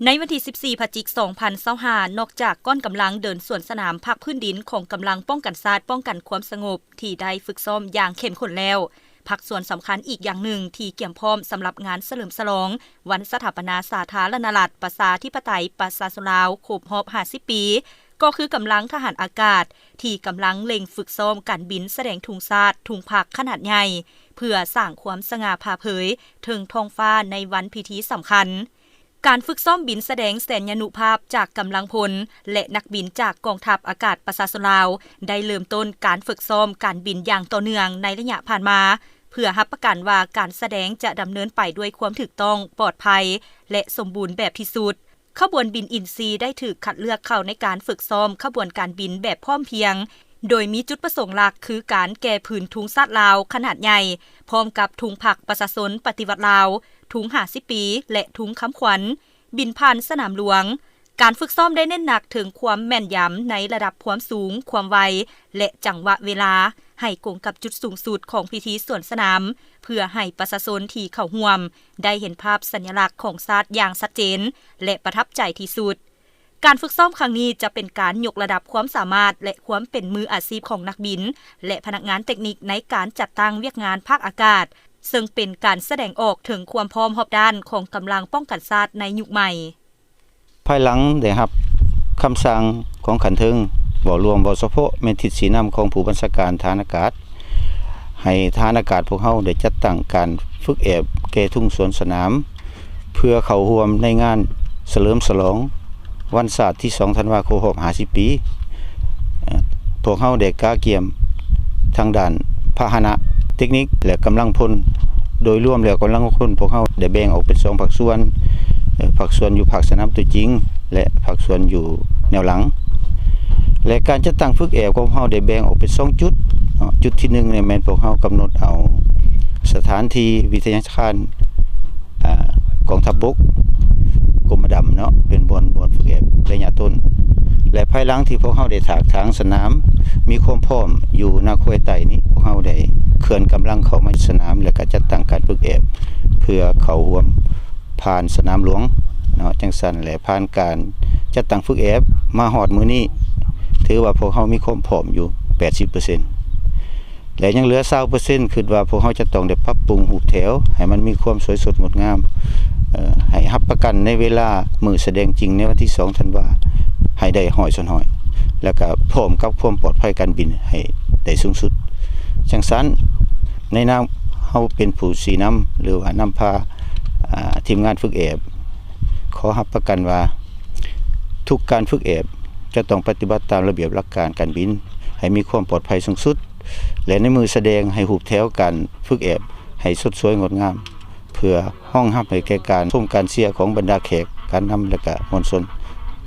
ໃນວັນທີສິບສີ່ ພະຈິກ ສອງພັນຊາວຫ້າ ນອກຈາກກ້ອນກຳລັງເດີນສວນສະໜາມພາກພື້ນດິນຂອງກຳລັງປ້ອງກັນຊາດ ປ້ອງກັນຄວາມສະຫງົບ ທີ່ໄດ້ຝຶກຊ້ອມຢ່າງເຂັ້ມຂົ້ນແລ້ວ, ພາກສ່ວນສຳຄັນອີກຢ່າງໜຶ່ງທີ່ກຽມພ້ອມສຳລັບງານສະເຫຼີມສະຫຼອງວັນສະຖາປະນາສາທາລະນະລັດ ປະຊາທິປະໄຕ ປະຊາຊົນລາວ ຄົບຮອບ ຫ້າສິບ ປີ ກໍຄືກຳລັງທະຫານອາກາດ ທີ່ກຳລັງເລັ່ງຝຶກຊ້ອມການບິນສະແດງທຸງຊາດ, ທຸງພັກຂະໜາດໃຫຍ່ ເພື່ອສ້າງຄວາມສະຫງ່າຜ່າເຜີຍເທິງທ້ອງຟ້າໃນວັນພິທີສຳຄັນ. ການຝຶກຊ້ອມບິນສະແດງແສນຍານຸພາບຈາກກຳລັງພົນ ແລະ ນັກບິນຈາກກອງທັບອາກາດປະຊາຊົນລາວ ໄດ້ເລີ່ມຕົ້ນການຝຶກຊ້ອມການບິນຢ່າງຕໍ່ເນື່ອງໃນໄລຍະຜ່ານມາ ເພື່ອຮັບປະກັນວ່າການສະແດງຈະດຳເນີນໄປດ້ວຍຄວາມຖືກຕ້ອງ, ປອດໄພ ແລະ ສົມບູນແບບທີ່ສຸດ. ຂະບວນບິນອິນຊີໄດ້ຖືກຄັດເລືອກເຂົ້າໃນການຝຶກຊ້ອມຂະບວນການບິນແບບພ້ອມພຽງ, ໂດຍມີຈຸດປະສົງຫຼັກຄືການແກ່ຜືນທຸງຊາດລາວຂະໜາດໃຫຍ່, ພ້ອມກັບທຸງພັກປະຊາຊົນປະຕິວັດລາວ, ທຸງຫ້າສິບປີ ແລະ ທຸງຄຳຂວັນ, ບິນຜ່ານສະໜາມຫຼວງ. ການຝຶກຊ້ອມໄດ້ເນັ້ນໜັກເຖິງຄວາມແມ່ນຢຳໃນລະດັບຄວາມສູງ, ຄວາມໄວ ແລະ ຈັງຫວະເວລາ ໃຫ້ກົງກັບຈຸດສູງສຸດຂອງພິທີສວນສະໜາມ, ເພື່ອໃຫ້ປະຊາຊົນທີ່ເຂົ້າຮ່ວມໄດ້ເຫັນພາບສັນຍະລັກຂອງຊາດຢ່າງຊັດເຈນ ແລະ ປະທັບໃຈທີ່ສຸດ. ການຝຶກຊ້ອມຄັ້ງນີ້ຈະເປັນການຍົກລະດັບຄວາມສາມາດ ແລະ ຄວາມເປັນມືອາຊີບຂອງນັກບິນ ແລະ ພະນັກງານເຕັກນິກໃນການຈັດຕັ້ງວຽກງານພາກອາກາດ, ເຊິ່ງເປັນການສະແດງອອກເຖິງຄວາມພ້ອມຮອບດ້ານຂອງກຳລັງປ້ອງກັນຊາດໃນຍຸກໃໝ່. ພາຍຫຼັງໄດ້ຮັບຄຳສັ່ງຂອງຂັ້ນເທິງ, ເວົ້າລວມ, ເວົ້າສະເພາະແມ່ນທິດຊີ້ນຳຂອງຜູ້ບັນຊາການທະຫານອາກາດ, ໃຫ້ທະຫານອາກາດພວກເຮົາໄດ້ຈັດຕັ້ງການຝຶກແອບແກ່ທຸງສວນສະໜາມ ເພື່ອເຂົ້າຮ່ວມໃນງານສະເຫຼີມສະຫຼອງວັນຊາດທີສອງ ທັນວາ ຄົບຮອບ ຫ້າສິບ ປີ. ພວກເຮົາໄດ້ກະກຽມທາງດ້ານພາຫະນະ, ເຕັກນິກ ແລະ ກຳລັງພົນ. ໂດຍລວມແລ້ວກຳລັງພົນພວກເຮົາໄດ້ແບ່ງອອກເປັນສອງພາກສ່ວນ, ພາກສ່ວນຢູ່ພາກສະໜາມຕົວຈິງ ແລະ ພາກສ່ວນຢູ່ແນວຫຼັງ. ແລະ ການຈັດຕັ້ງຝຶກແອບຂອງເຮົາໄດ້ແບ່ງອອກເປັນສອງຈຸດ. ຈຸດທີໜຶ່ງນີ້ແມ່ນພວກເຮົາກຳນົດເອົາສະຖານທີ່ວິທະຍາຄານ ອາ ກອງທັບບົກ ກົມມະດຳເນາະ ເປັນບ່ອນ ບ່ອນຝຶກແອບໄລຍະຕົ້ນ ແລະ ພາຍຫຼັງທີ່ພວກເຮົາໄດ້ຖາກຖາງສະໜາມ ມີຄວາມພ້ອມຢູ່ນາຄວາຍໃຕ້ນີ້ ພວກເຮົາໄດ້ເຄື່ອນກຳລັງເຂົ້າມາສະໜາມ ແລະ ກະຈັດຕັ້ງການຝຶກແອບ ເພື່ອເຂົ້າຮ່ວມຜ່ານສະໜາມຫຼວງເນາະ. ຈັ່ງຊັ້ນແຫຼະ ຜ່ານການຈັດຕັ້ງຝຶກແອບມາຮອດມື້ນີ້ ຖືວ່າພວກເຮົາມີຄວາມພ້ອມຢູ່ ແປດສິບເປີເຊັນ ແລະ ຍັງເຫຼືອ ຊາວເປີເຊັນ ຄິດວ່າພວກເຮົາຈະຕ້ອງໄດ້ປັບປຸງຮູບແຖວໃຫ້ມັນມີຄວາມສວຍສົດງົດງາມ, ເອີ ໃຫ້ຮັບປະກັນໃນເວລາມື້ສະແດງຈິງໃນວັນທີສອງ ທັນວາ ໃຫ້ໄດ້ ຮ້ອຍສ່ວນຮ້ອຍ ແລ້ວກະພ້ອມກັບຄວາມປອດໄພການບິນໃຫ້ໄດ້ສູງສຸດ. ຈັ່ງຊັ້ນ ໃນນາມເຮົາເປັນຜູ້ຊີ້ນຳ ຫຼືວ່ານຳພາ ອາ ທີມງານຝຶກແອບ ຂໍຮັບປະກັນວ່າ ທຸກການຝຶກແອບຈະຕ້ອງປະຕິບັດຕາມລະບຽບຫຼັກການການບິນໃຫ້ມີຄວາມປອດໄພສູງສຸດ ແລະ ໃນມື້ສະແດງໃຫ້ຮູບແຖວການຝຶກແອບໃຫ້ສົດສວຍງົດງາມ ເພື່ອຮອງຮັບໃຫ້ແກ່ການຊົມການເຊຍຂອງບັນດາແຂກ, ການນຳ ແລະ ກະມວນຊົນ.